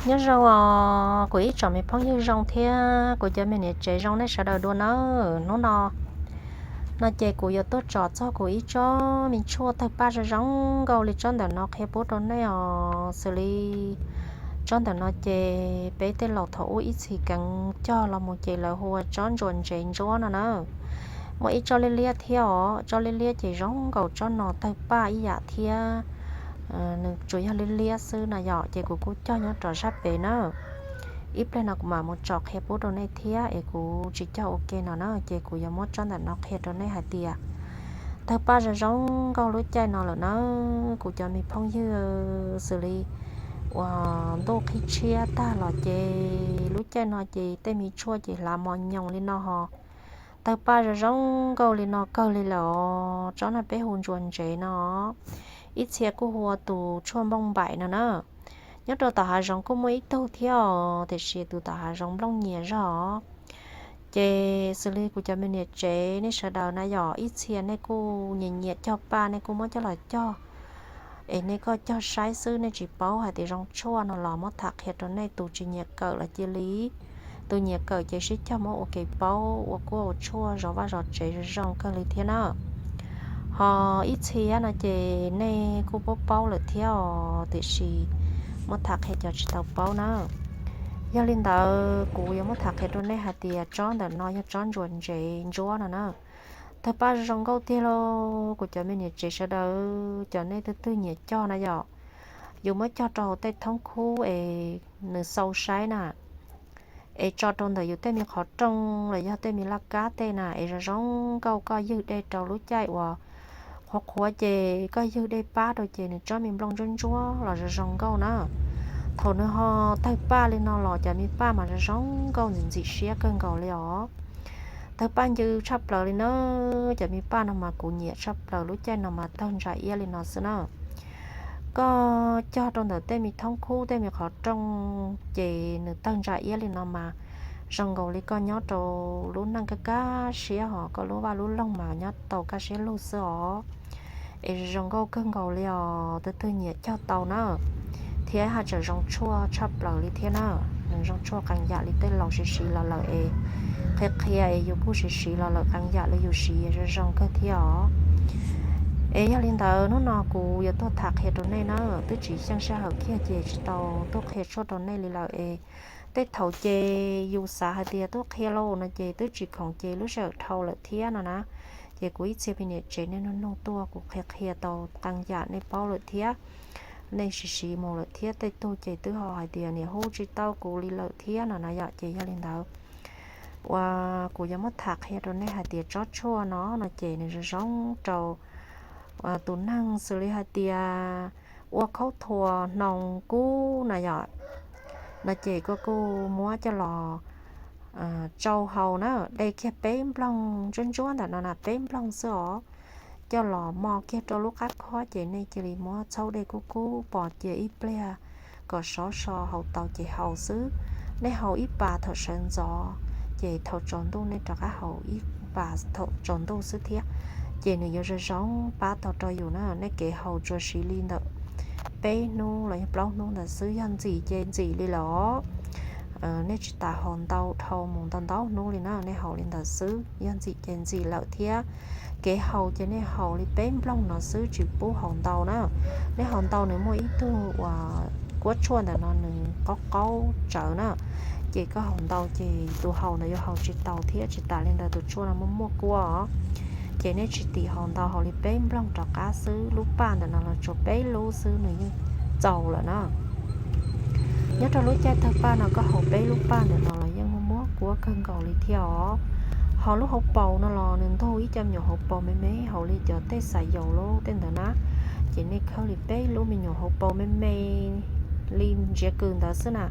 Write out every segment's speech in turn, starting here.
Nyob zoo os kuv ib tsoom me phooj ywg zoo thiab kuv cov me niam tsev zoo nej sawv daws dua nawb. Hnub no no ces kuv yuav tuaj tsom txog kuv ib tsob me tshuaj tawg paj zoo zoo nkauj li tsob ntawm no qhia pub rau nej os. Xws li tsob ntawm no ces peb tej laus thaum ub ib txhis keev cog los mus ces lawv hu ua tsob ntsuas ntsev ntsuab no na. Muaj ib tsob liab liab thiab os, tsob liab liab ces zoo nkaus tsob no tawg paj ib yam thiab. Nws tsuas yog liab liab xwb no yom, ces kuv kuj cog nyob rov sab pem na. Ib pliag no kuv mam mus tsom qhia pub rau nej thiab es kuv tsis cog ua ke no na, ces kuv yuav muab tsob ntawm no qhia rau nej hais tias tawg paj zoo zoo nkauj lub caij no lawm na. Kuv cov me phooj ywg, xws li uas ntuj qhib tshiab tag los ces lub caij no ces tej me tshuaj ces hlav mos nyoos li no ho tawg paj zoo zoo nkauj li no kawg li lawm os. Tsob no peb hu ntsuas ntsev no, ib txhia kuj hu ua tus tshuaj nplooj npaim no na. Nyob rau tom hav zoov kuj muaj ib tug thiab os, tiam sis tus tom hav zoov nplooj nyias zog os. Ces xws li kuv cov me niam tsev nej sawv daws na yom, ib txhia nej kuj nyiam nyiam cog paj nej kuj muab coj los cog, es nej kuj cog saib xwb nej tsis paub hais tias zoo tshuaj no los muab tham qhia rau nej. Tus tsis nyiam kawm los cia li, tus nyiam kawm ces sib cog muab ua ke paub ua kuaj ua tshuaj zov vaj zov tsev zoo zoo kawg li thiab na. Ho ib txhia no ces nej kuj paub paub lawm thiab os, tiam sis muab tham qhia cov tsis tau paub na. Yog li ntawd kuv yuav muab tham qhia rau nej hais tias tsob ntawm no yog tsob ntsuas ntsev ntsuab no na. Tawg paj zoo nkauj tiag lauj kuv cov me niam tsev sawv daws, cov nej twg twg nyiam cog na yom, yus muab cog rau hauv tej thoob khub es nws xau saib na, es tso rau ntawm yus tej me qhov rooj los yog tej me laj kab tej na es zoo zoo nkauj, koj ywg dej rau lub caij uas qhuav qhuav ces koj ywg dej pab rau ces nws tsob me nplooj ntsuab ntsuab los zoo zoo nkauj na. Thaum nws ho tawg paj li no los cov me paj mas zoo zoo nkauj ntxim ntxim siab kawg nkaus li os. Tawg paj ncw tshaj plaws li na. Cov me paj no mas kuv nyiam tshaj plaws, lub caij no mas tawg ntsa iab li no xwb na. Koj cog rau ntawm tej me thoob khub tej me qhov rooj ces nws tawg ntsa iab li no mas zoo nkaus li koj nyob rau lub neej kaj kaj siab, ho koj lub vaj lub loog mas nyob tau kaj siab lug xwb os. Es zoo nkauj kawg nkaus li os, twg twg nyiam cog tau na. Thiab haj tseem zoo tshuaj tshaj plaws li thiab na. Nws zoo tshuaj qee yam li tej laus siv siv los lawm es qhia qhia es yus kuj siv siv los lawm, qee yam li yus siv zoo zoo kawg thiab os. Es yog li ntawd hnub no kuv yuav tuaj tham qhia rau nej na, twb tsis xyeej sij hawm kiag ces tsis tau tuaj qhia tshuaj rau nej li lawm es tej thaum ces yus xav hais tias tuaj qhia lauj no ces twb tsis khoom ces lub sij hawm dhau lawm thiab no na. Ces kuv ib txhia phi niam tsev nej nug nug tuaj kuv qhia qhia tau qee yam nej paub lawm thiab, nej siv siv mus lawm thiab. Tej tug ces twb ho hais tias niam hu tsis tau kuv li lawm thiab no na yom. Ces yog li ntawd uas kuv yuav muab tham qhia rau nej hais tias tsob tshuaj no no ces nws zoo zoo rau tus neeg xws li hais tias ua khaub thuas hnoos kub na yom, no ces koj kuj muab coj los tsau haus na, de kiag peb nplooj ntsuab ntsuab ntawm no na, peb nplooj xwb os, coj los mos kiag rau lub qab khob ces nej cia li muab txhaub dej kub kub pos cia ib pliag kom sov so haus tau ces haus xwb. Nej haus ib pas thaum sawv ntxov, ces thaum tsaus ntuj nej rov qab haus ib pas thaum tsaus ntuj xwb thiab, ces nws yuav zoo zoo pab tau rau yus na. Nej kev haus tsuas siv li ntawm peb hnub los yog plaub hnub ntawd xwb, yog ntxim ces ntxim li lawm os. Nej tsis tas haus ntau dhau mus ntau ntau hnub li na, nej haus li ntawd xwb yog ntxim ces ntxim lawm thiab. Kev haus ces nej haus li peb nplooj no xwb, tsis pub haus ntau na. Nej haus ntau nws muaj ib tug uas kuab tshuaj ntawm no nws qaub qaub tsawv na, ces koj haus ntau ces tus haus ntawd yuav haus tsis tau thiab, tsis tas li ntawd tus tshuaj no muaj muaj kuab os. Ces nej tsis tim haus ntau, haus li peb nplooj rov qab xwb, lub paj ntawm no los tsuas peb lub xwb nws yeej txaus lawm na. Nyob rau lub caij tawg paj no koj haus peb lub paj ntawm no los yeej muaj muaj kuab kawg nkaus li thiab os. Ho lub hauv paus no los nws ntug ib co me nyuam hauv paus me me, haus li cov tej xav yaus lub tej ntawd na. Ces nej khawb li peb lub me nyuam hauv paus me me li ntsiav kws ntawd xwb na.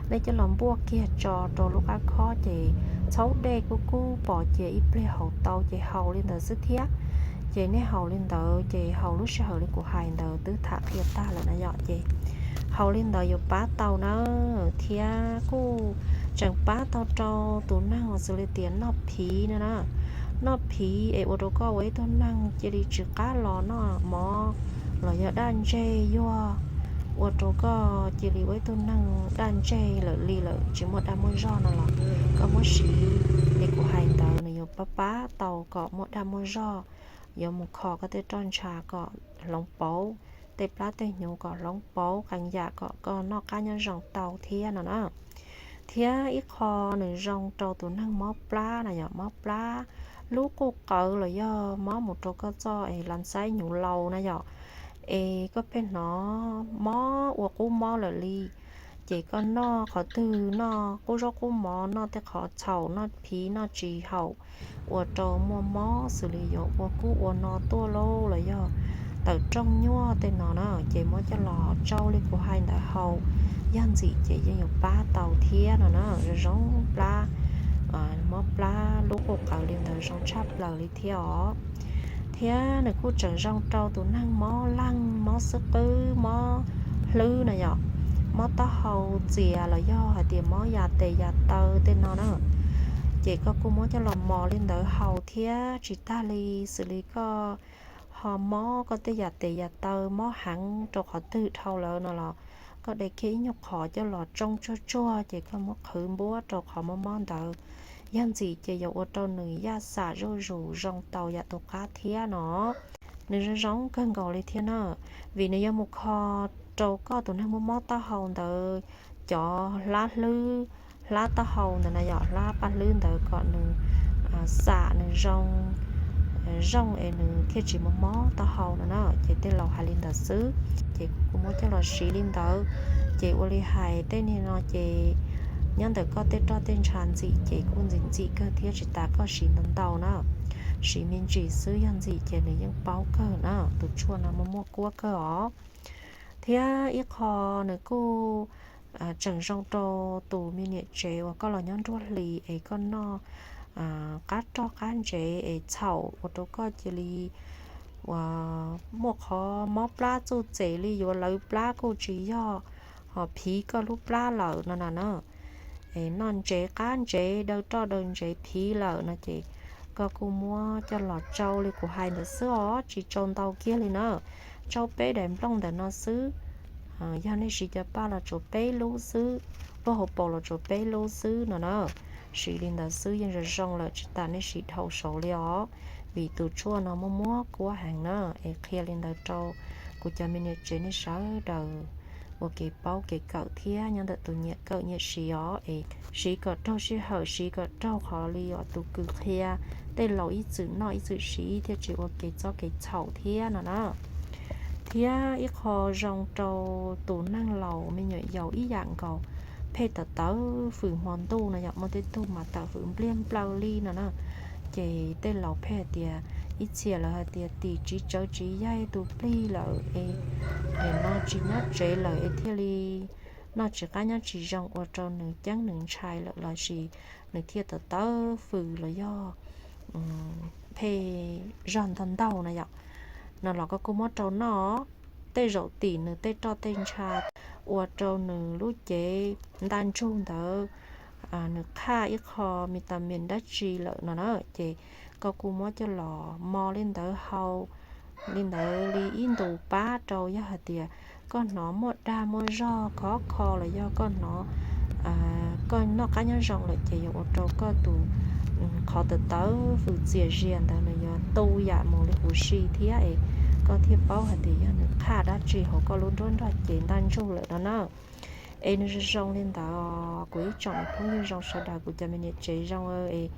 Nej coj los npuaj kiag tso rau lub qab khob ces txhaub dej kub kub pos cia ib pliag haus tau ces haus li ntawd xwb thiab. Ces nej haus li ntawd ces haus lub sij hawm li kuv hais ntawd twb tham qhia tag lawm na yom. Ces haus li ntawd yuav pab tau na, thiab kuj tseem pab tau rau tus neeg uas xws li tias noj phiv no na. Noj phiv es ua rau koj ua ib tug neeg cia li tsis qab los noj mov los yog daj ntseg yuag ua rau koj cia li ua ib tug neeg daj ntseg lawm li lawm tsis muaj dag muaj zog no los koj muab siv li kuv hais ntawd nws yuav pab pab tau kom muaj dag muaj zog, yuav mus kho koj tej roj ntsha kom hloov pauv, tej plab tej hnyuv kom hloov pauv, qee yam kom koj noj qab nyob zoo tau thiab no na. Thiab ib qho nws zoo rau tus neeg mob plab na yom, mob plab lub quj qawv los yog mob mus rau koj txoj es las xaib hnyuv laus na yom, es koj pheej hnov mob ua qub mob lawm li, ces koj noj qhov twg noj qub zaub qub mov, noj tej qhov txhaum, noj phiv noj tsis haum, ua rau muaj mob xws li yuav ua kub ua no tuaj lauj los yog tawm rooj nyuaj tej no na, ces muab coj los tsau li kuv hais ntawd haus, yog ntxim ces yeej yuav pab tau thiab no na. Zoo zoo plab, mob plab lub quj qawv li ntawd zoo tshaj plaws li thiab os. Thiab nws kuj tseem zoo rau tus neeg mob leeg, mob xub qwb, mob hlwb na yom, mob taub hau txias los yog hais tias mob yam tes yam taw tej no na, ces koj kuj muab coj los mos li ntawd haus thiab. Tsis tag li, xws li koj ho mob koj tej yam tes yam taw mob heev rau qhov twg dhau lawm no los koj de kiag ib nyuag qhov coj los tsoo tsuag tsuag ces koj muab qhwv npuab rau qhov mob mob ntawd, yog ntxim ces yuav ua rau nws yaj xam zuj zus zoo tau yam tus qab thiab no. Nws zoo zoo kawg nkaus li thiab na, vim nws yuav mus kho rau koj tus neeg mob mob taub hau ntawd cov hlab hlwb, hlab taub hau ntawd na yom, hlab paj hlwb ntawd kom nws xam nws zoo, zoo es nws thiaj tsis mob mob taub hau no na. Ces tej laus hais li ntawd xwb, ces kuv kuj muab coj los siv li ntawd. Ces ua li hais tej niag no ces nyob ntawm koj tej roj tej ntsha ntxim ces kuj ntxim ntxim kawg thiab, tsis tas koj siv ntau ntau na, siv me ntsis xwb yog ntxim ces nws yeej paub kawg na. Tus tshuaj no muaj muaj kuab kawg os. Thiab ib qho nws kuj tseem zoo rau tus me niam tsev uas koj los nyob nruab hlis es koj noj qab roj qab ntsev es txhaum ua rau koj cia li uas muaj qhov mob plab txuj txem li yuav lawv plab kuj tsis yog, ho phiv koj lub plab lawm no na na. Es noj ntsev qab ntsev daws roj daws ntsev phiv lawm no ces koj kuj muab coj los tsau li kuv hais ntawd xwb os, tsis tsau ntau kiag li na. Tsau peb daim nplooj ntawm no xwb, yog nej siv cov paj los tsuas peb lub xwb, lub hauv paus los tsuas peb lub xwb no na. Siv li ntawd xwb yeej zoo zoo lawm, tsis tas nej siv dhau saud li os, vim tus tshuaj no muaj muaj kuab heev na. Es qhia li ntawd rau kuv cov me niam tsev nej sawv daws ua kev paub kev kawm thiab nyob ntawm tus nyiam kawm nyiam siv os. Es siv kom raug sij hawm, siv kom raug qhov li os tus kws qhia, tej laus ib txwm noj ib txwm siv thiaj tsis ua kev txob kev txhaum thiab no na. Thiab ib qho zoo rau tus neeg laus me nyuam yaus ib yam nkaus, pheej tawv tawv fwm hmo ntuj no yom, muaj tej tug mas tawv fwm npliag nplaws li no na. Ces tej laus pheej hais tias ib txhia lawv hais tias tim tsis tsawv tsis yaig tus plig lawm es, es no tsis nyob tsev lawm es thiaj li noj tsis qab nyob tsis zoo ua rau nws ceeb nws ntshai lawm los sis nws thiaj tawv tawv fwm los yog pheej zog ntog ntaug na yom, no los koj kuj muab rau noj. Tej zaum tim nws tej roj tej ntsha ua rau nws lub cev ntaj ntsug ntawd nws qhaj ib qho vitamin dab tsi lawm no na, ces koj kuj muab coj los mos li ntawd haus li ntawd li ib ntus pab rau, yog hais tias koj hnov muaj dag muaj zog khov kho los yog koj hnov koj noj qab nyob zoo lawm ces yuav ua rau koj tus qhov tawv tawv fwm txias zias ntawd nws yuav tu yam mus li huv si thiab es koj thiaj paub hais tias yog nws qhaj dab tsi hauv koj lub nruab nrog cev ntaj ntsug lawm no na. Es nws zoo zoo li ntawd, kuv ib tsoom phooj ywg zoo sawv daws, kuv cov me niam tsev zoo es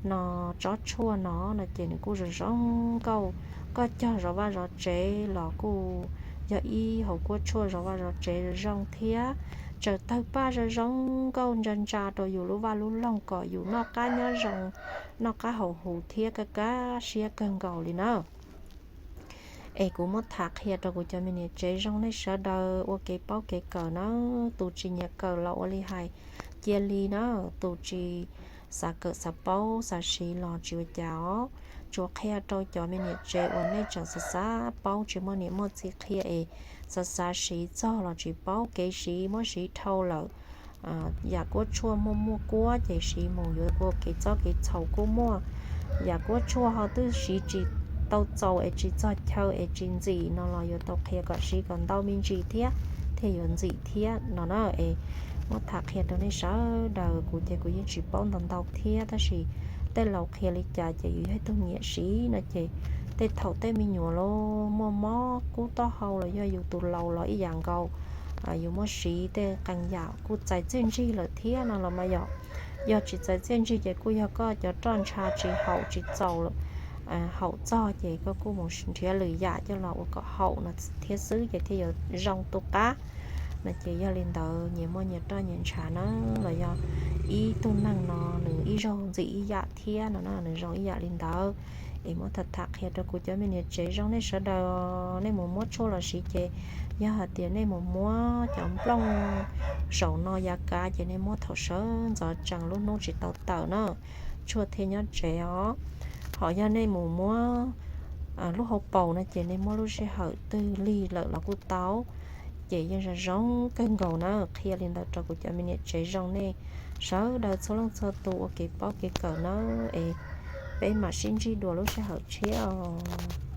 no tsob tshuaj no no ces nws kuj zoo zoo nkauj, koj cog zov vaj zov tsev los kuj yog ib hauv kuab tshuaj zov vaj zov tsev zoo zoo thiab. Tsaws tawg paj zoo zoo nkauj ntsa ntsa rau yus lub vaj lub loog kom yus noj qab nyob zoo, noj qab haus huv thiab kaj kaj siab kawg nkaus li na. Es kuv muab tham qhia rau kuv cov me niam tsev zoo nej sawv daws ua kev paub kev kawm na. Tus tsis nyiam kawm los ua li hais cia li na, tus tsis xav kawm xav paub xav siv los tsis ua cas os. Tsuas qhia rau cov me niam tsev uas nej tseem xav xav paub tsis muaj niam muaj txiv qhia es xav xav siv txog los tsis paub kev siv, muab siv dhau lawm. Yam kuab tshuaj muaj muaj kuab ces siv mus yuav ua kev txob kev txhaum kuj muaj. Yam kuab tshuaj ho twb siv tsis tau txaus es tsis txog chaw es tsis ntxim no los yuav tau qhia kom siv kom ntau me ntsis thiab, thiaj yuav ntxim thiab no na. Es muab tham qhia rau nej sawv daws, kuv ces kuv yeej tsis paub ntau ntau thiab, tab sis tej laus qhia li cas ces yus yog ib tug nyiam siv no ces tej thaum tej me nyuam los muaj mob kub taub hau los yog yus tus laus los ib yam nkaus, yus muab siv tej qee yam kuj txais txiaj ntsig lawm thiab no los mas yog, yog tsis txais txiaj ntsig ces kuj yog koj cov roj ntsha tsis haum tsis txaus lawm, haum txog ces koj kuj mus nrhiav lwm yam coj los ua kom haum no thiab xwb ces thiaj yuav zoo tu qab. No ces yog li ntawd nyias muaj nyias roj nyias ntsha na, los yog ib tug neeg no nws ib zaug ntxim ib yam thiab no na, nws zoo ib yam li ntawd. Es muab tham tham qhia rau kuv cov me niam tsev zoo nej sawv daws, nej mus muab tshuaj los siv ces yog hais tias nej mus muab cov nplooj saum no yav kav ces nej muab thaum sawv ntxov tsees lub hnub tsis tau tawm na, tshuaj thiaj nyob tsev os. Ho yog nej mus muab lub hauv paus no ces nej muab lub sij hawm twg lig lawm los kuj tau, ces yeej zoo zoo kawg nkaus na. Qhia li ntawd rau kuv cov me niam tsev zoo nej sawv daws txhua leej txhua tus ua kev paub kev kawm na. Es peb mam sib ntsib dua lub sij hawm tshiab os.